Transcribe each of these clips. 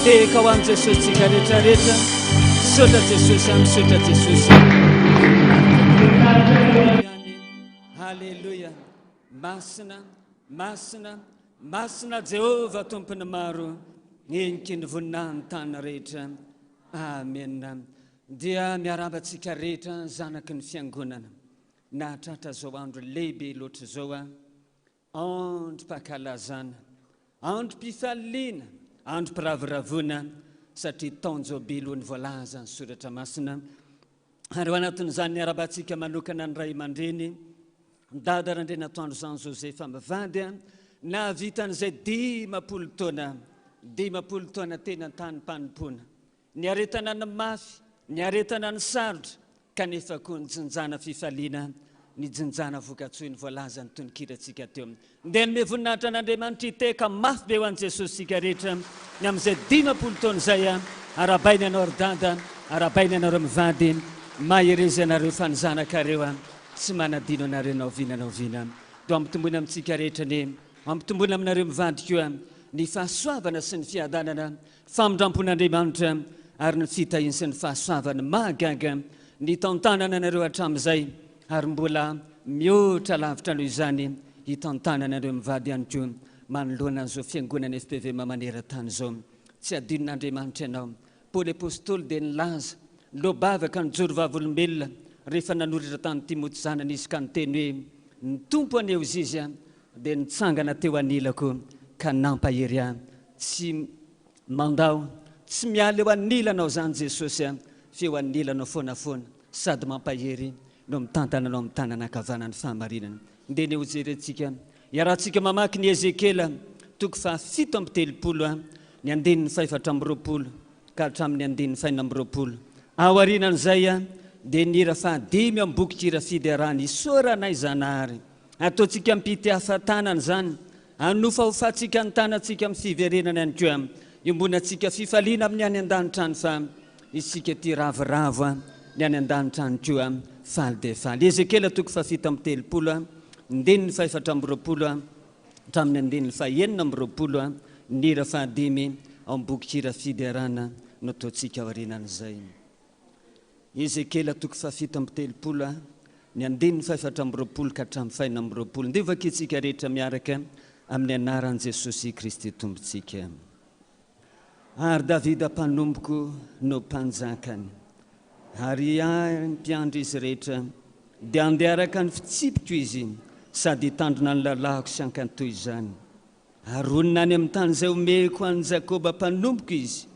Tehaka ho an'i Jesosy tsika rehetra rehetra. Misaotra Jesosy a, misaotra Jesosy. Haleloia. Masina, masina, masina Jehovah Tompon'ny maro. Heniky ny voninahiny tany rehetra. Amena. Dia miarahaba antsika rehetra zanaky ny fiangonana. Nahatratra izao andro lehibe loatra izao aho. Androm-pankalazana, androm-pifaliana, androm-piravoravoana. satria taon-jobily hoy ny voalazan'ny Soratra Masina. Ary ao anatin'izany niarabantsika manokana ny ray aman-dreny, Dada Randrianatoandro Jean Joseph mivady, nahavita an'izay 50 taona, 50 taona teny an-tanim-panompoana. Niaretana ny mafy, niaretana ny sarotra, kanefa koa nijinjana fifaliana, nijinjana vokatsoa iny voalazan'ny tononkirantsika teo. Ndeha hanome voninahitra an'Andriamanitra hitehaka mafy be ho an'i Jesosy isika rehetra ny amin'izay 50 taona izay. Arahabaina ianao ry dada, arahabaina ianareo mivady, mahereza ianareo fa ny zanakareo tsy manadino anareo na oviana na oviana. Dia ho ampitomboina amintsika rehetra anie, ho ampitomboina aminareo mivady koa ny fahasoavana sy ny fiadanana Famindrampon'Andriamanitra ary ny fitahiany sy ny fahasoavany mahagaga nitantanana anareo hatramin'izay ary mbola mihoatra lavitra noho izany hitantanana anareo mivady ihany koa manoloana an'izao fiangonana fpvm maneran-tany izao. Tsy adinon'Andriamanitra ianao. Paoly Apostoly dia nilaza, niloa-bavaka nijoro vavolombelona rehefa nanoratra tamin'i Timoty zanany izy ka niteny hoe, Ny Tompo anie hozy izy dia nitsangana teo anilako ka nampahery ahy. Tsy mandao, tsy miala eo anilanao izany Jesosy a, fa eo anilanao foana foana, sady mampahery no mitantana anao amin'ny tanana ankavanan'ny fahamarinana. Ndeha anie hojerentsika, iarahantsika mamaky ny Ezekiela toko faha 37 a, ny andininy fahefatra amby 20 ka hatramin'ny andininy faha 26. Aorianan'izay dia ny hira fahadimy amin'ny bokin-kira fiderana, Isaoranay Zanahary. Ataontsika am-pitiavan-tanana izany, Hanofahofantsika ny tanantsika amin'ny fiverenana ihany koa. Iombonantsika fifaliana amin'ny any an-danitra any fa isika ity ravoravo ny any an-danitra any koa faly dia faly. Ezekiela toko fahafito amby 30, andininy fahefatra amby 20 hatramin'ny andininy fahenina amby 20, ny hira fahadimy ao amin'ny bokin-kira fiderana no ataontsika aorianan'izay. Ezekiela toko fahafito amby 30, ny andininy fahefatra amby 20 ka hatramin'ny fahenina amby 20. Ndeha hovakintsika rehetra miaraka amin'ny anaran'i Jesosy Kristy Tompontsika. Ary Davida mpanompoko no mpanjakany, ary ahy mpiandry izy rehetra, dia handeha araka ny fitsipiko izy, sady hitandrina ny lalàko sy hankatò izany. Ary honina any amin'ny tany izay omeko an'i Jakoba mpanompoko izy,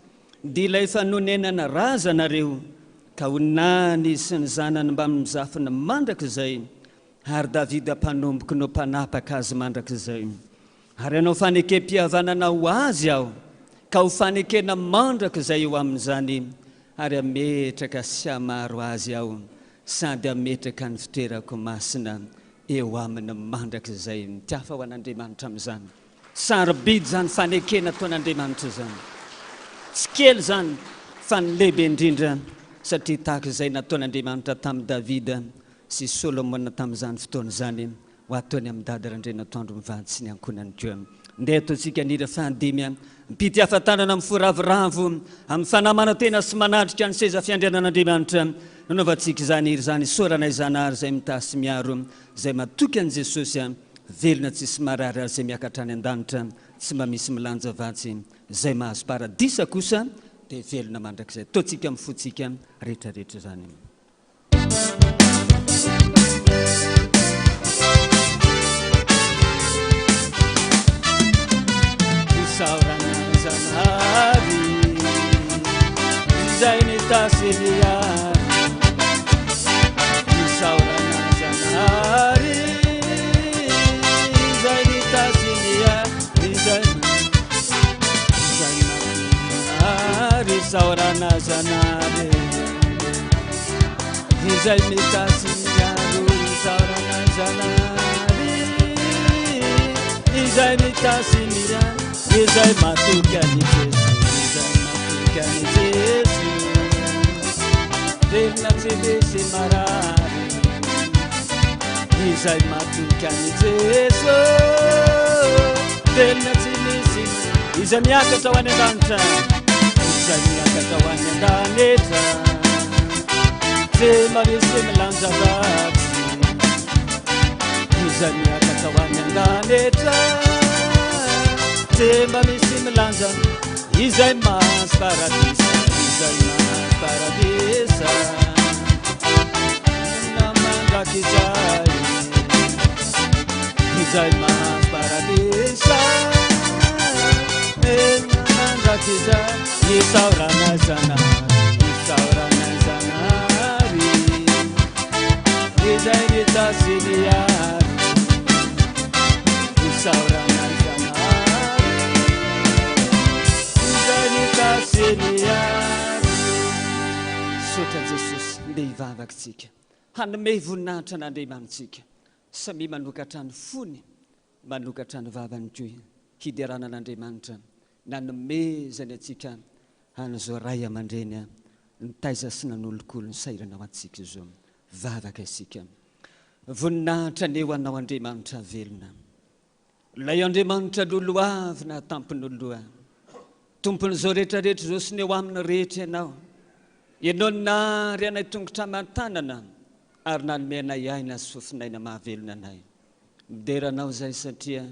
dia ilay efa nonenana razanareo, ka honina any izy sy ny zanany mbamin'ny zafiny mandrakizay, ary Davida mpanompoko no mpanapaka azy mandrakizay. Ary hanao fanekem-pihavanana ho azy Aho, ka ho fanekena mandrakizay eo aminy izany, ary hametraka sy hamaro azy Aho, sady hametraka ny fitoerako masina eo aminy mandrakizay. Mitiafa ho an'Andriamanitra amin'izany. Sarobidy izany fanekena ataon'Andriamanitra izany. Tsy kely izany fa ny lehibe indrindra satria tahaka izay nataon'Andriamanitra tamin'i Davida sy Solomona tamin'izany fotoana izany ho ataony amin'i Dada Randrianatoandro mivady sy ny ankohonany koa. Ndeha ataontsika ny hira fahadimy Mpitiafa-tanana amin'ny fo ravoravo, amin'ny fanahy manantena sy manatrika ny seza fiandrianan'Andriamanitra. Nanaovantsika izany hira izany, isaoranay Zanahary izay mitahy sy miaro, izay matoky an'i Jesosy, velona tsisy marary ary izay miakatra any an-danitra tsy mba misy milanja vatsy, izay mahazo paradisa kosa dia velona mandrakizay. Ataontsika amin'ny fontsika rehetra rehetra izany. Isaorana Zanahary izay nitasy ny ahy. Isaorana Zanahary izay nitasy ny ahy. Izay izay Zanahary isaorana Zanahary. Izay mitasy miaro isaorana Zanahary Izay mitasy miaro Izay matoky an'i Jeso Izay matoky an'i Jeso Velona tsy misy marary Izay matoky an'i Jeso Velona tsy misy Izay miakatra ho any an-danitra Izay miakatra ho any an-danitra Tsy mba misy milanja ratsy Izay miakatra ho any an-danitra Tsy mba misy milanja Izay mahazo paradisa Izay mahazo paradisa Na mandrakizay Izay mahazo paradisa. mandrakizay. Isaorana Zanahary, isaorana Zanahary, izay nitahy sy niaro. Isaorana Zanahary, izay nitahy sy niaro. Misaotra Jesosy, ndeha hivavaka tsika. Hanome voninahitra an'Andriamanitsika. Samia manokatra ny fony, manokatra ny vavany koa hiderana an'Andriamanitra nanomezany antsika an'izao ray aman-dreny nitaiza sy nanolokolo ny sahirana ho antsika izao. Vavaka isika. Voninahitra anie ho Anao Andriamanitra velona. Ilay Andriamanitra lolohavina tampon'oloha. Tompon'izao rehetra rehetra izao sy ny eo aminy rehetra Ianao. Ianao no nahary anay tongotra aman-tanana ary nanome anay aina sy fofon'aina mahavelona anay. Midera Anao izahay satria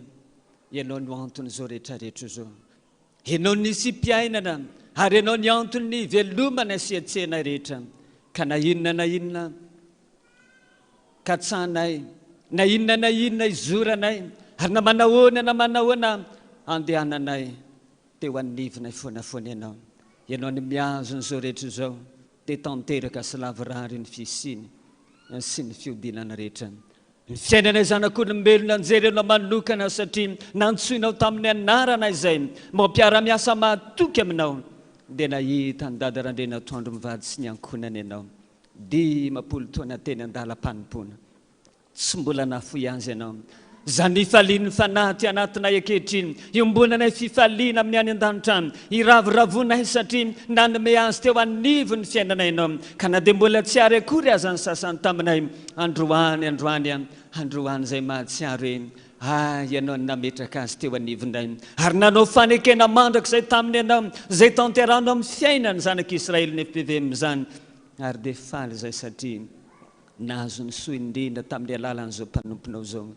Ianao no anton'izao rehetra rehetra izao. Ianao no nisiam-piainana ary Ianao ny anton'ny hivelomanay sy hihetsehanay rehetra. Ka na inona na inona katsahanay, na inona na inona izoranay, ary na manahoana na manahoana andehananay, dia ho anivonay foana foana Ianao. Ianao no mihazona izao rehetra izao, dia tanteraka sy lavorary ny fisiany sy ny fihodinana rehetra. Ny fiainanay zanak'olombelona njerenao manokana satria nantsoinao tamin'ny anarana izay mba ho mpiara-miasa mahatoky aminao, dia nahita an'i Dada Randrianatoandro mivady sy ny ankohonany ianao. 50 taona teny an-dalam-panompoana. Tsy mbola nahafoy azy ianao. Izany hifalian'ny fanahy aty anatinay ankehitriny, iombonanay fifaliana amin'ny any an-danitra any, iravoravoanay satria nanome azy teo anivon'ny fiainanay ianao, ka na dia mbola tsy ary akory aza ny sasany taminay androany, androany, androany izay mahatsiaro hoe Ah, Ianao no nametraka azy teo anivonay, ary nanao fanekena mandrakizay taminy Ianao, izay tanterahanao amin'ny fiainan'ny zanak'Israely ny FPVM izany, ary dia faly izahay satria nahazo ny soa indrindra tamin'ny alalan'izao mpanomponao izao.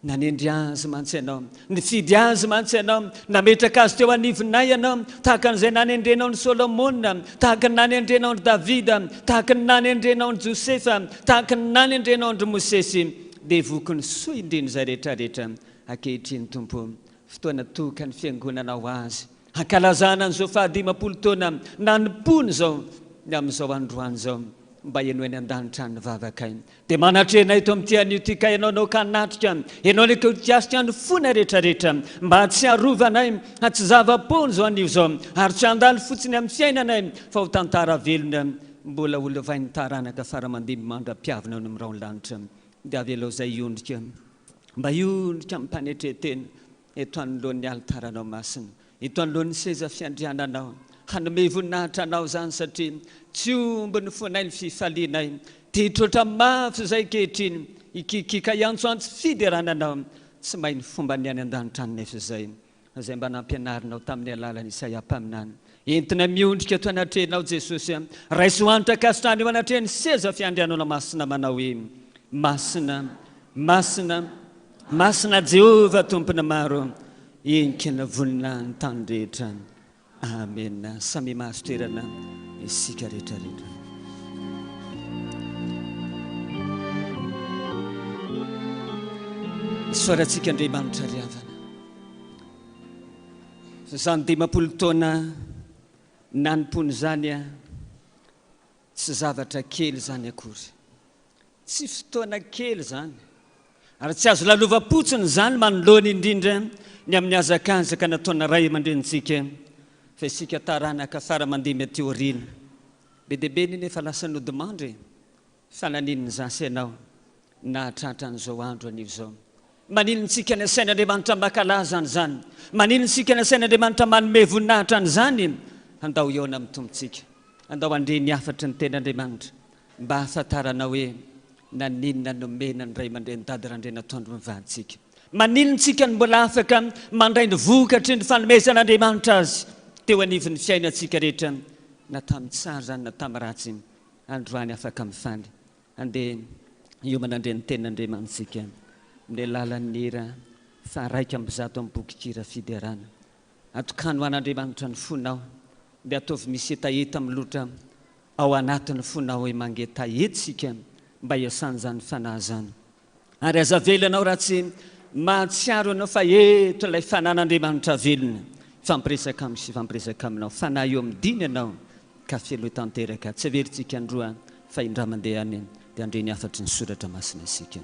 Nanendry azy mantsy Ianao, nifidy azy mantsy Ianao, nametraka azy teo anivonay Ianao, tahaka an'izay nanendrenao an'i Solomona, tahaka ny nanendrenao an-dry Davida, tahaka ny nanendrenao an'i Josefa, tahaka ny nanendrenao an-dry Mosesy. Dia voky ny soa indrindra izay rehetra rehetra ankehitriny, Tompo. Fotoana tokan'ny Fiangonana ho azy, hankalazana an'izao fahadimampolo taona nanompoany izao, ny amin'izao androany izao, mba henoy any an-danitra ny vavakay. Dia manatrehanay eto amin'ity anio ity ka Ianao no hanatrika, Ianao no hikasika ny fonay rehetra rehetra, mba hahatsiarovanay fa tsy zava-poana izao anio izao, ary tsy handalo fotsiny amin'ny fiainanay, fa ho tantara velona mbola ho lovain'ny taranaka fara aman-dimby mandra-piavina any amin'ny rahon'ny lanitra. Dia avelao izay hiondrika, mba hiondrika amim-panetren-tena eto anoloan'ny alitaranao masina, eto anoloan'ny seza fiandriananao. Hanome voninahitra Anao izany satria tsy omby ny fonay ny fifalianay. Te hitroatra mafy izay ankehitriny, hikiakiaka hiantsoantso fiderana Anao. Tsy mahay ny fomban'ny any an-danitra any nefa izay. Izay mba nampianarinao tamin'ny alalan'i Isaia mpaminany. Entina miondrika eto anatrehanao Jesosy a. Raiso hanitra ankasitrahana eo anatrehan'ny seza fiandrianana masina manao hoe, Masina, masina, masina Jehovah Tompon'ny maro, henika ny voninahin'ny tany rehetra. Amena. Samia mahazo toerana isika rehetra rehetra. Isaorantsika Andriamanitra ry havana. Izany 50 taona nanompoana izany tsy zavatra kely izany akory. Tsy fotoana kely izany, ary tsy azo lalovam-potsiny izany manoloana indrindra ny amin'ny hazakazaka nataon'ny ray aman-drenintsika, fa isika taranaka fara aman-dimby aty aoriana. Be dia be anie efa lasa nodimandry e! Fa naninona izaho sy ianao nahatratra an'izao andro anio izao? Maninona isika ny asain'Andriamanitra mankalaza an'izany? Maninona isika ny asain'Andriamanitra manome voninahitra an'izany? Andao hihaona amin'ny Tompontsika. Andao handre ny hafatry ny Tenin'Andriamanitra. Mba hahafantarana hoe naninona nomena ny ray aman-dreny Dada Randrianatoandro mivadintsika. Maninona isika no mbola afaka mandray ny vokatry ny fanomezan'Andriamanitra azy teo anivon'ny fiainantsika rehetra, na tamin'ny tsara izany na tamin'ny ratsy. Androany afaka mifaly. Andeha hiomana handre ny tenin'Andriamanitsika amin'ny alalan'ny hira faha 111 amin'ny bokin-kira Fiderana. Atokano ho an'Andriamanitra ny fonao, dia ataovy misy hetaheta milotra ao anatin'ny fonao hoe mangetaheta isika mba hiasan'izany Fanahy izany. Ary aza avela ianao raha tsy mahatsiaro ianao fa eto ilay Fanan'Andriamanitra velona. Hifampiresaka amiko sy hifampiresaka aminao. Fanahy eo amin'ny diny ianao ka fenoy tanteraka. Tsy averintsika androa fa indra mandeha any dia handre ny hafatry ny soratra masina isika.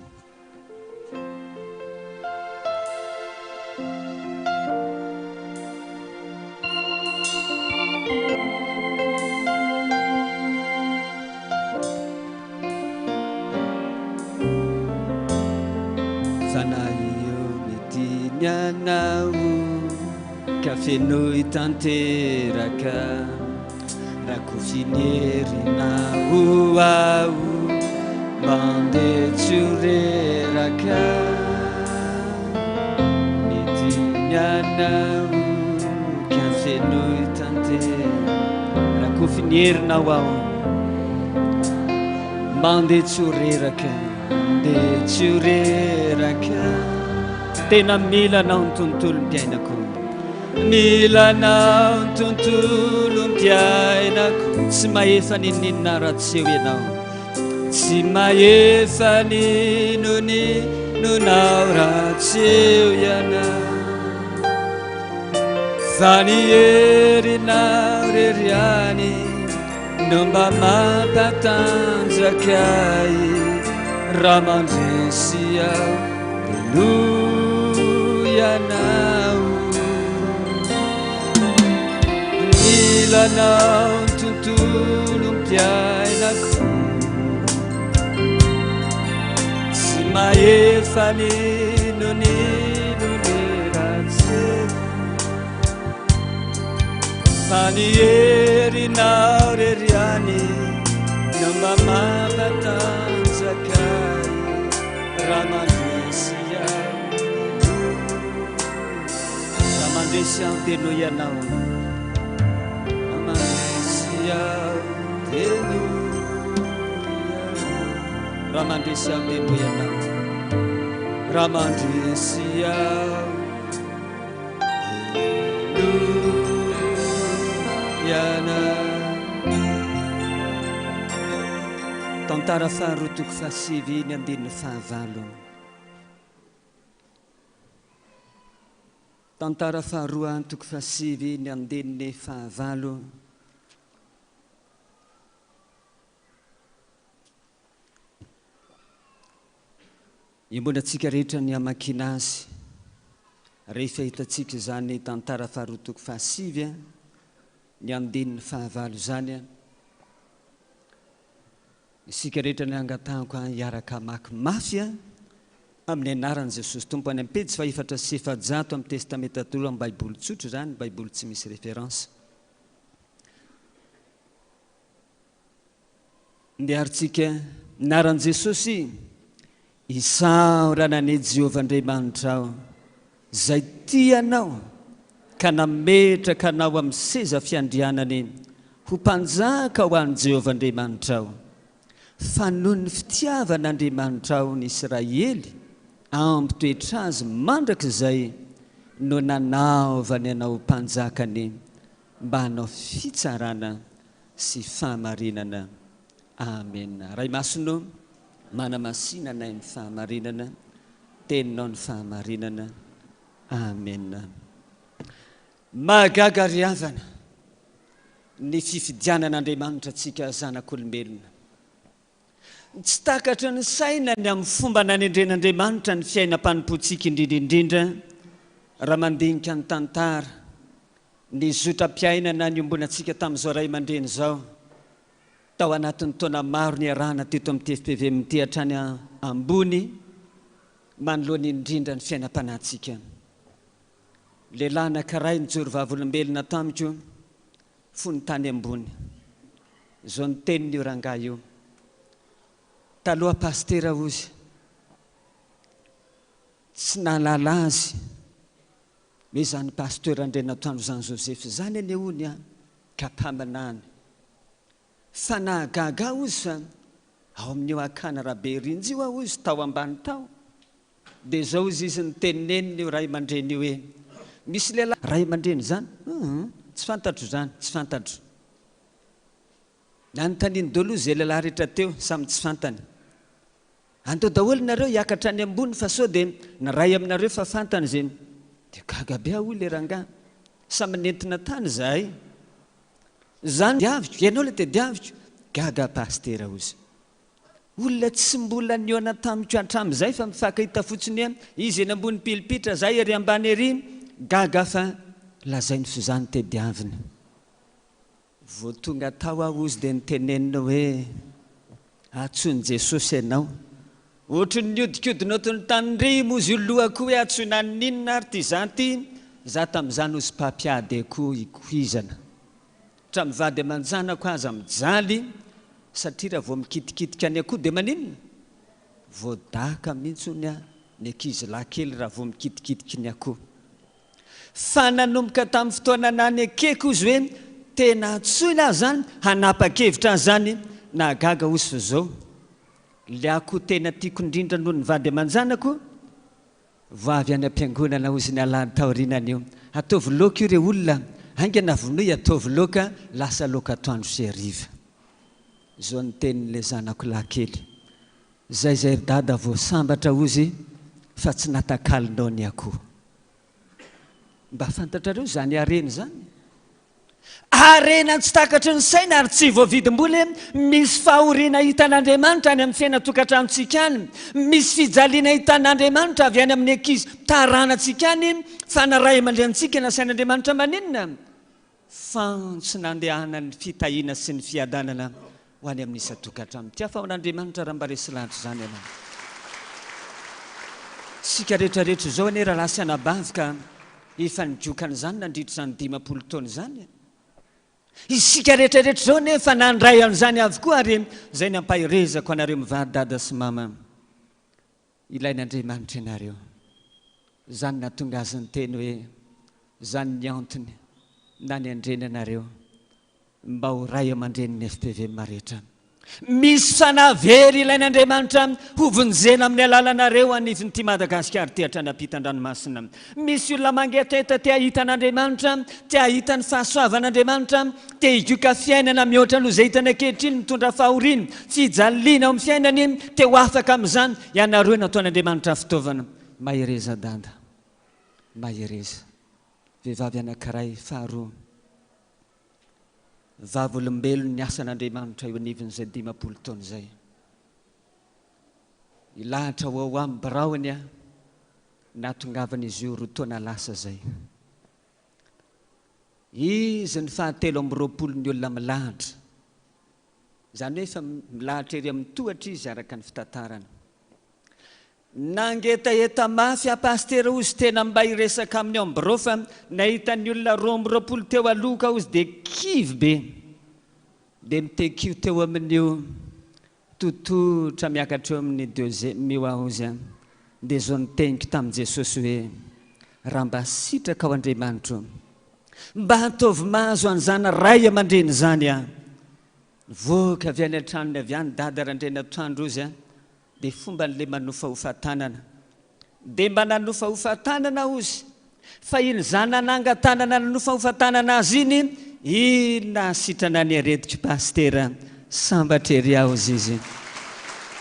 Fanahy eo midiny anao ka fenoy tanteraka Rakofy ny herinao aho mba andeha tsy ho reraka Midiny anao ka fenoy tanteraka Rakofy ny herinao aho mba andeha tsy ho reraka Andeha tsy ho reraka Tena mila anao ny tontolom-piainako Mila anao ny tontolom-piainako Tsy mahefa n'inon'inona raha tsy eo ianao Tsy mahefa n'inon'inona aho raha tsy eo ianao Fa ny herinao irery ihany No mba mampatanjaka ahy raha mandresy aho dia noho ianao. Mila anao ny tontolom-piainako, tsy mahefa n'inon'inona ratsy. Fa ny herinao rery ihany no mba mampatanjaka ahy raha mandresy aho. Raha mandresy aho dia noho ianao. Raha mandresy aho dia noho ianao. Raha mandresy aho dia noho ianao. Raha mandresy aho. Tantara faharoa toko fahasivy ny andininy fahavalo. Tantara faharoa toko fahasivy ny andininy fahavalo. Iombonantsika rehetra ny hamakiana azy. Rehefa hitantsika izany tantara faharoa toko fahasivy, ny andininy fahavalo izany, isika rehetra ny angatahako hiaraka hamaky mafy amin'ny anaran'i Jesosy Tompo any amin'ny pejy faha-404 amin'ny Testamenta Taloha amin'ny Baiboly tsotra izany, Baiboly tsy misy référence. Ndeha ary tsika anaran'i Jesosy Isaorana anie Jehovah Andriamanitrao izay tia anao ka nametraka anao amin'ny seza fiandrianany ho mpanjaka ho an'i Jehovah Andriamanitrao. Fa noho ny fitiavan'Andriamanitrao ny Isiraely hampitoetra azy mandrakizay no nanaovany anao ho mpanjakany mba hanao fitsarana sy fahamarinana. Amena. Ray Masina ô, manamasina anay ny fahamarinana, Teninao ny fahamarinana. Amena. Mahagaga ry havana ny fifidianan'Andriamanitra antsika zanak'olombelona. Tsy takatry ny saina ny amin'ny fomba nanendren'Andriamanitra ny fiainam-panompoantsika indrindra indrindra raha mandinika ny tantara Ny zotram-piainana niombonantsika tamin'izao ray aman-dreny izao, tao anatin'ny taona maro niarahana teto amin'ny TFPVM ity hatrany ambony, manoloana indrindra ny fiainam-panahintsika. Lehilahy anankiray nijoro vavolombelona tamiko fony tany ambony. Izao ny tenin'io rangahy io, Taloha pasitera hozy, tsy nahalala azy. Hoe izany Pasteur Andrianatoandro Jean Joseph izany anie hono an, ka mpaminany. Fa nahagaga ahy hozy fa ao amin'io akany Raberinjy io aho hozy tao ambany tao, dia izao hozy izy niteneniny io ray aman-dreny io hoe, misy lehilahy ray aman-dreny izany? Hum, tsy fantatro izany, tsy fantatro. Nanontaniany daholo hozy izay lehilahy rehetra teo, samy tsy fantany. Andao daholo nareo hiakatra any ambony fa sao dia ny ray aminareo fa fantany izay Dia gaga be aho hoy le rangahy. Samy nentina tany izahay. Za no diaviko, ianao ilay tediaviko. Gaga Pasitera hozy. Olona tsy mbola nihaona tamiko hatramin'izay fa mifankahita fotsiny ihany, izy eny ambony pilipitra, za ery ambany ery, gaga fa lazainy f'izaho no tediaviny. Vao tonga tao aho hozy dia noteneniny hoe, Antsoin'i Jesosy ianao. Ohatry ny niodikodina ohatry ny tanindrimo hozy io lohako io hoe antsoina an'inona ary ity za ity, za tamin'izany hozy mpampiady akoho ikoizana. Hatramin'ny vady aman-janako aza mijaly satria raha vao mikitikitika ny akoho dia maninona? Voadaka mihitsy hono aho ny ankizy lahy kely raha vao mikitikitiky ny akoho. Fa nanomboka tamin'ny fotoana nanekeko ozy hoe tena antsoina aho zany hanapa-kevitra aho zany, nahagaga ozy fa zao le akoho tena tiako indrindra noho ny vady aman-janako vao avy any am-piangonana ozy ny alahady taorianan'io, ataovy laoka io re olona, haingana vonoy ataovy laoka, lasa laoka atoandro sy hariva. Zao ny tenin'le zanako lahy kely, zay zay ry dada vao sambatra ozy fa tsy natakalonao ny akoho. Mba fantatrareo izany harena izany? Harena tsy takatry ny saina ary tsy voavidim-bola e! Misy fahoriana hitan'Andriamanitra any amin'ny fiainan-tokantranontsika any, misy fijaliana hitan'Andriamanitra avy any amin'ny ankizy taranantsika any, fa ny ray aman-drenintsika nasain'Andriamanitra maninona? Fantsona andehanan'ny fitahiana sy ny fiadanana ho any amin'ny isan-tokantrano. Tia fa ho an'Andriamanitra raha mba resy lahatra izany ianao. Isika rehetra rehetra izao anie rahalahy sy anabavy ka efa nigoka an'izany nandritra izany 50 taona izany e. Isika rehetra rehetra izao anie efa nandray an'izany avokoa ary izay ny ampaherezako anareo mivady dada sy mama. Ilain'Andriamanitra ianareo. Izany nahatonga azy niteny hoe, Izany ny antony nanendreny anareo mba ho ray aman-drenin'ny fpvm rehetra. Misy fanahy very ilain'Andriamanitra hovonjena amin'ny alalanareo anivon'ity Madagasikara ity hatrany ampitan-dranomasina. Misy olona mangetaheta te hahita an'Andriamanitra, te hahita ny fahasoavan'Andriamanitra, te higoka fiainana mihoatra noho izay hitany ankehitriny, mitondra fahoriana, fijaliana ao amin'ny fiainany, te ho afaka amin'izany. Ianareo nataon'Andriamanitra fitaovana. Mahereza dada. Mahereza. Vehivavy anankiray faharoa, vavolombelon'ny asan'Andriamanitra eo anivon'izay 50 taona izay. Hilahatra ho ao amin'ny biraony aho nahatongavan'izy io roa taona lasa izay. Izy ny fahatelo amby 20 ny olona milahatra. Izany hoe efa milahatra ery amin'ny tohatra izy araka ny fitantarana. Nangetaheta mafy aho Pasitera hozy tena mba hiresaka aminy ao amin'ny birao fa nahita ny olona 22 teo aloha ka hozy dia kivy be. Dia mitekiho teo amin'io Tototra miakatra eo amin'ny deuxième io aho ozy an, dia zao ny teniko tamin'i Jesosy hoe, raha mba sitrakao Andriamanitro, mba ataovy mahazo an'izany ray aman-dreny izany aho. Nivoaka avy any an-tranony avy any Dada Randrianatoandro ozy an, dia fomban'ilay manofahofa tanana. Dia mba nanofahofa tanana ozy, fa iny za nananga-tanana nanofahofa tanana azy iny, iny nahasitrana ny aretiko Pasitera, sambatra ery aho ozy izy.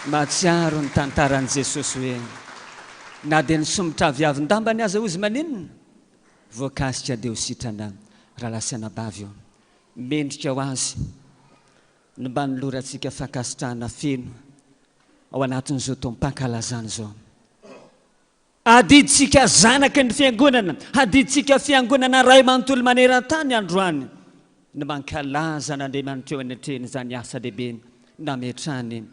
Mahatsiaro ny tantaran'i Jesosy hoe, na dia nisomotra aviavin-dambany aza ozy maninona? Voakasika dia ho sitrana rahalahy sy anabavy o. Mendrika ho azy ny mba anolorantsika fankasitrahana feno ao anatin'izao taom-pankalazana izao. Adidintsika zanaky ny Fiangonana, adidintsika Fiangonana iray manontolo maneran-tany androany ny mankalaza an'Andriamanitra eo anatrehan'izany asa lehibe nametrahany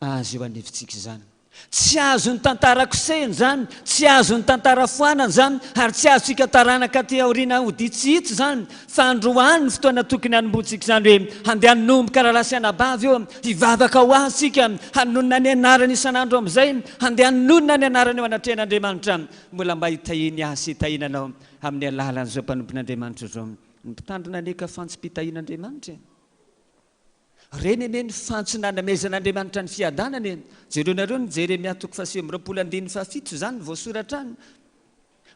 azy eo anivontsika izany. Tsy azon'ny tantara kosehina izany, tsy azon'ny tantara foanana izany, ary tsy azontsika taranaka aty aoriana hodian tsy hita izany, fa androany ny fotoana tokony hanombohantsika izany hoe handeha hanomboka rahalahy sy anabavy eo, hivavaka ho azy isika, hanonona ny anarany isan'andro amin'izay, handeha hanonona ny anarany eo anatrehan'Andriamanitra, mbola mba hitahiany ahy sy hitahiana anao amin'ny alalan'izao mpanompon'Andriamanitra izao. Ny mpitandrina anie ka fantsom-pitahian'Andriamanitra e! Reny anie ny fantsona nanomezan'Andriamanitra ny fiadanana e! Jereonareo ny Jeremia toko faha-29 andininy faha-7, izany no voasoratra any.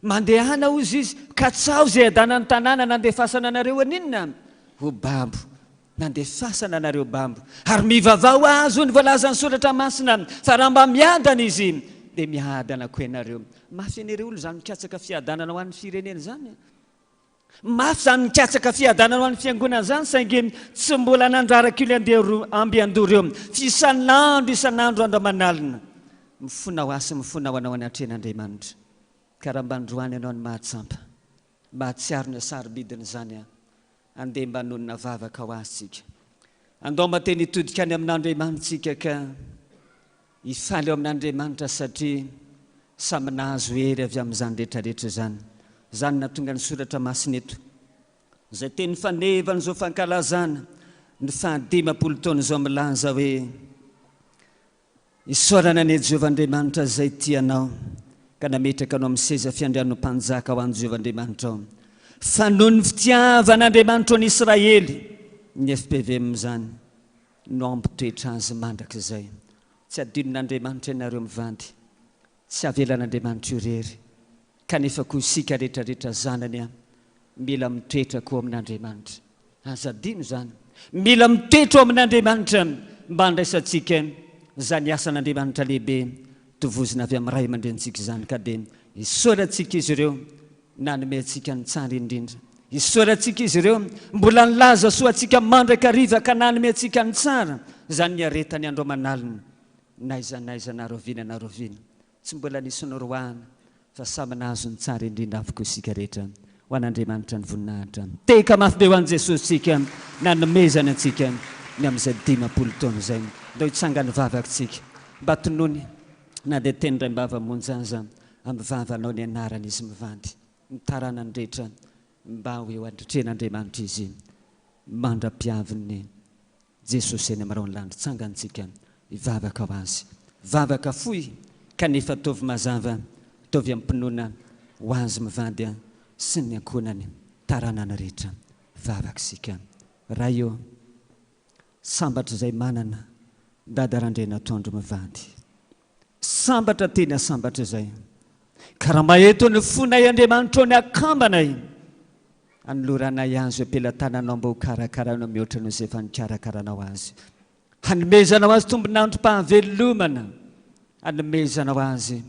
Mandehana hozy izy, katsaho izay hiadanan'ny tanàna nandefasana anareo haninona? Ho babo. Nandefasana anareo babo. Ary mivavaha ho azy hoy ny voalazan'ny soratra masina, fa raha mba miadana izy, dia miadana koa ianareo. Mafy anie re olona izany mikatsaka fiadanana ho an'ny firenena izany e! Mafy izany mikatsaka fiadanana ho an'ny fiangonana izany saingy tsy mbola nandraraka io ilay ambiandoha ireo f'isan'andro isan'andro andro aman'alina. Mifona ho ahy sy mifona ho anao anatrehan'Andriamanitra. Ka raha mba androany ianao no mahatsampa, mahatsiaro ny hasarobidin'izany aho, andeha mba hanonona vavaka ho azy isika. Andao mba teny hitodika any amin'Andriamanitsika ka Hifaly ao amin'Andriamanitra satria samy nahazo hery avy amin'izany rehetra rehetra izany. Izany nahatonga ny soratra masina eto, izay teny fanevan'izao fankalazana ny fahadimampolo taona izao milaza hoe, Isaorana anie Jehovah Andriamanitra izay tia anao ka nametraka anao amin'ny seza fiandrianan'ny mpanjaka ho an'i Jehovah Andriamanitrao. Fa noho ny fitiavan'Andriamanitra ny Israely, ny fpvm izany, no hampitoetra azy mandrakizay. Tsy adinon'Andriamanitra ianareo mivady. Tsy avelan'Andriamanitra irery. Kanefa koa isika rehetrarehetra zanany a, mila mitoetra koa amin'Andriamanitra. Aza adino izany. Mila mitoetra ao amin'Andriamanitra mba handraisantsika izany asan'Andriamanitra lehibe tovozina avy amin'ny ray aman-drenintsika izany. Ka dia isaorantsika izy ireo Nanome antsika ny tsara indrindra. Isaorantsika izy ireo, mbola nilaza soa antsika mandrakariva ka nanome antsika ny tsara, izany niaretany andro aman'alina, n'aiza n'aiza na rahoviana na rahoviana. Tsy mbola nisy noroahana, fa samy nahazo ny tsara indrindra avokoa isika rehetra. Ho an'Andriamanitra ny voninahitra. Tehaka mafy be ho an'i Jesosy isika nanomezany antsika ny amin'izay 50 taona izay. Ndao hitsangany vavaka isika. Mba tonony na dia teny iraim-bava monja aza Amin'ny vavanao ny anaran'izy mivady, ny taranany rehetra mba ho eo andritren'Andriamanitra izy mandra-piavin'i Jesosy eny amin'ny rahon'ny lanitra. Tsangantsika hivavaka ho azy. Vavaka fohy kanefa ataovy mazava, ataovy amim-pinoana ho azy mivady sy ny ankohonany, taranany rehetra. Vavaka isika. Ray ô, sambatra izay manana Dada Randrianatoandro mivady. Sambatra tena sambatra izay. Ka raha mba eto ny fonay Andriamanitra ô ny akambanay, anoloranay azy eo am-pelatananao mba ho karakarainao mihoatra noho izay efa nikarakaranao azy. Hanomezanao azy tombon'androm-pahavelomana, hanomezanao azy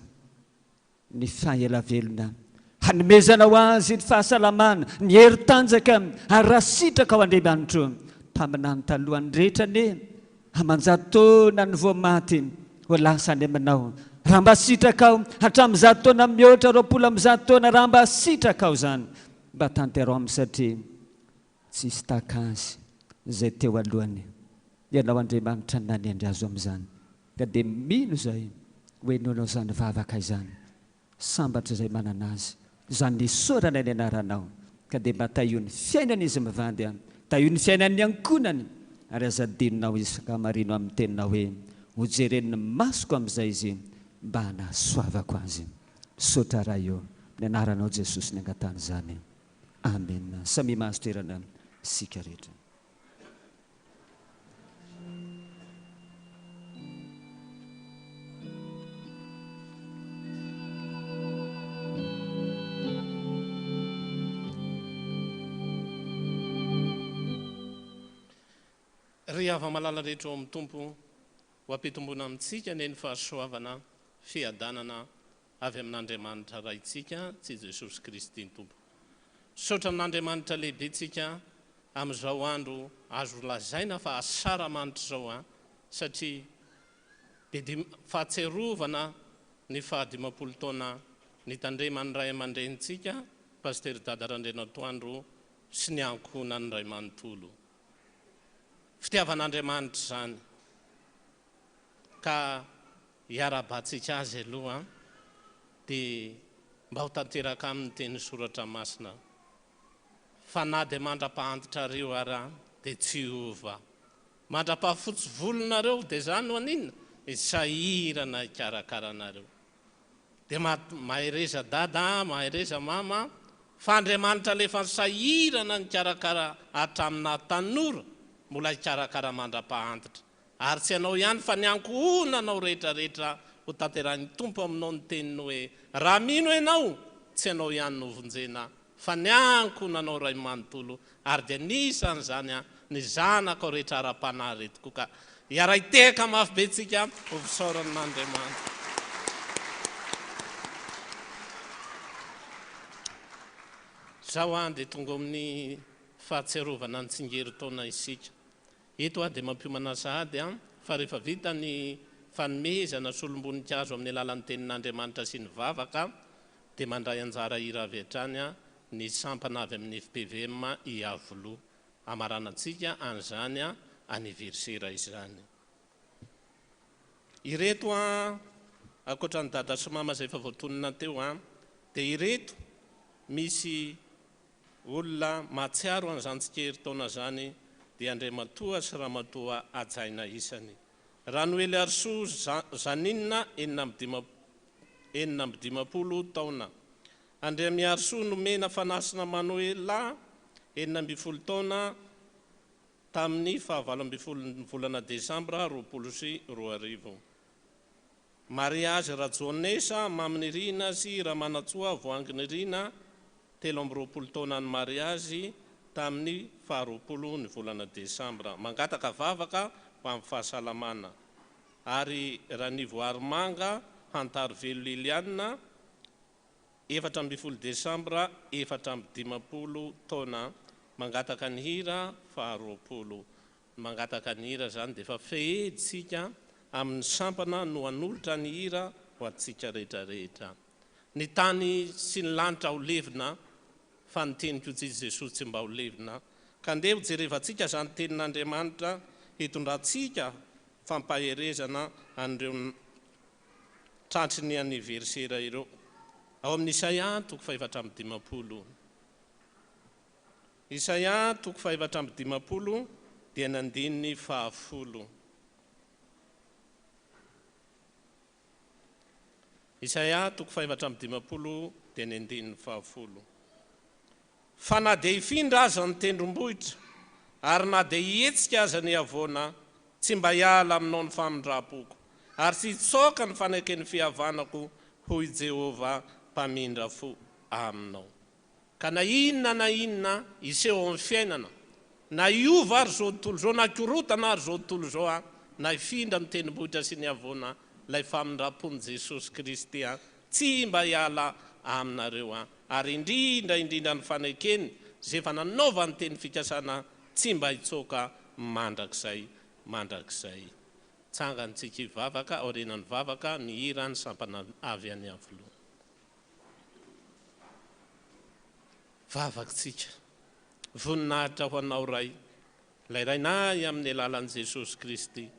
ny faha-ela velona, hanomezanao azy ny fahasalamana, ny hery tanjaka, ary raha sitraka ao Andriamanitro, mpaminany talohan'ny rehetra anie, aman-jato taona ny vao maty ho lasa any aminao, raha mba sitrakao, hatramin'ny zato taona mihoatra 120 taona, raha mba sitrakao izany, mba tanterao aminy satria tsisy tahaka azy izay teo alohany. Ianao Andriamanitra nanendry azy ho amin'izany. Ka dia mino izay ho henoinao izany vavaka izany. Sambatra izay manana azy. Izany nisaorana ny anaranao. Ka dia mba tahio ny fiainany izy mivady an. Tahio ny fiainan'ny ankohonany. Ary aza adinonao izy ka hamarino amin'ny teninao hoe, Hojeren'ny masoko amin'izay izy mba hanasoavako azy. Misaotra Ray o. Amin'ny anaranao Jesosy ny angatahana izany. Amena. Samia mahazo toerana isika rehetra. Ry hava-malala rehetra ao amin'ny Tompo, ho ampitomboina amintsika anie ny fahasoavana, fiadanana avy amin'Andriamanitra Raintsika sy Jesosy Kristy Tompo. Misaotra an'Andriamanitra lehibe tsika amin'izao andro azo lazaina fa asaramanitra izao an, satria dia dia fahatsiarovana ny faha 50 taona nitandreman'ny ray aman-drenintsika Pasitera Dada Randrianatoandro sy ny ankohonany iray manontolo. Fitiavan'Andriamanitra izany ka hiarahabantsika azy aloha dia mba ho tanteraka aminy ny tenin'ny Soratra Masina fa na dia mandra-pahantitrareo ara dia tsy hiova. Mandra-pahafotsy volonareo dia izany no haninona? Hisahirana hikarakara anareo. Dia mahereza dada a, mahereza mama a, fa Andriamanitra alefa nisahirana nikarakara hatramin'ny naha tanora, mbola hikarakara mandra-pahantitra. Ary tsy ianao ihany fa ny ankohonanao rehetra rehetra ho tanterahin'ny Tompo aminao ny teniny hoe, Raha mino ianao, tsy ianao ihany no hovonjena fa ny ankohonanao iray manontolo, ary dia anisan'izany ny zanakao rehetra ara-panahy ireto koa. Ka hiara-hitehaka mafy be tsika ho fisaoran'Andriamanitra. Izao an dia tonga ao amin'ny fahatsiarovana ny tsingerin-taona isika. Eto aho dia mampiomana sahady an, fa rehefa vita ny fanomezana solom-boninkazo amin'ny alalan'ny tenin'Andriamanitra sy ny vavaka dia mandray anjara hira avy hatrany ny sampana avy amin'ny fpvm Iavoloha. Hamaranantsika an'izany aniversera izany. Ireto an, ankoatra an'i Dada sy Mama izay efa voatonona teo an, dia ireto misy olona mahatsiaro an'izany tsikerin-taona izany dia Andriamatoa sy Ramatoa hajaina isany. Ranoeliarisoa Janine 56 taona. Andriamiharisoa Nomena Fanasina Manoela 16 taona tamin'ny faha 18 ny volana desambra 2020. Mariazy Rajoanesa Maminirina sy Ramanantsoa Voahanginirina, 23 taona ny mariazy tamin'ny faha 20 ny volana desambra. Mangataka vavaka ho amin'ny fahasalamana. Ary Ranivoarimanga Hantarivelo Liliane, 14 desambra 54 taona, mangataka ny hira faha 20. Ny mangataka ny hira izany dia efa fehezitsika amin'ny sampana no hanolotra ny hira ho antsika rehetra rehetra. Ny tany sy ny lanitra ho levona fa ny teniko tsy Jesoa tsy mba ho levona. Ka ndeha ho jerevantsika izany tenin'Andriamanitra hitondrantsika fampaherezana an'ireo tratry ny aniverisera ireo. Ao amin'ny Isaia toko faha-54. Isaia toko faha-54 dia ny andininy fahafolo. Isaia toko faha-54 dia ny andininy fahafolo. Fa na dia hifindra aza ny tendrombohitra, ary na dia hihetsika aza ny havoana, tsy mba hiala aminao ny famindram-poko, ary tsy hitsoaka ny faneken'ny fihavanako, hoy Jehovah Mpamindra fo aminao. Ka na inona na inona hiseho ao amin'ny fiainana, na hiova ary izao tontolo izao, na hikorontana ary izao tontolo izao an, na hifindra ny tendrombohitra sy ny havoana, ilay famindram-pon'i Jesosy Kristy an, tsy mba hiala aminareo an, ary indrindra indrindra ny fanekeny izay efa nanaovany teny fikasana tsy mba hitsoaka mandrakizay mandrakizay. Tsangantsika hivavaka, aorianan'ny vavaka, mihira ny sampana avy any Iavoloha. Vavakitsika. Voninahitra ho Anao Ray, ilay Rainay amin'ny alalan'i Jesosy Kristy,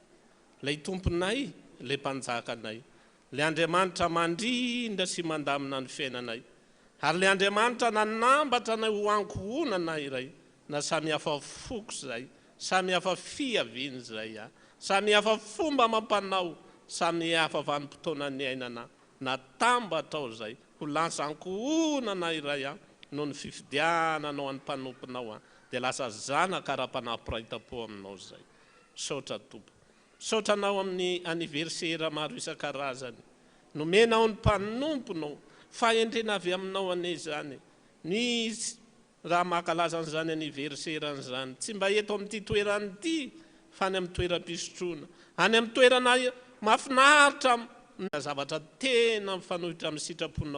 ilay Tomponay, ilay Mpanjakanay, ilay Andriamanitra mandrindra sy mandamina ny fiainanay, ary ilay Andriamanitra nanambatra anay ho ankohonana iray, na samy hafa foko izay, samy hafa fiaviana izay, samy hafa fomba amam-panao, samy hafa vanim-potoana niainana, Natambatra ao izay ho lasa ankohonana iray an, noho ny fifidiananao an'ny mpanomponao an, dia lasa zanaka ara-panahy mpiray tampo aminao izay. Misaotra Tompo. Misaotra Anao amin'ny anniversaire maro isan-karazany nomenao ny mpanomponao. Fahendrena avy aminao anie izany. Ny Raha mankalaza an'izany anniversaire an'izany, tsy mba eto amin'ity toerana ity fa any amin'ny toeram-pisotroana, any amin'ny toerana mahafinaritra, zavatra tena mifanohitra amin'ny sitraponao.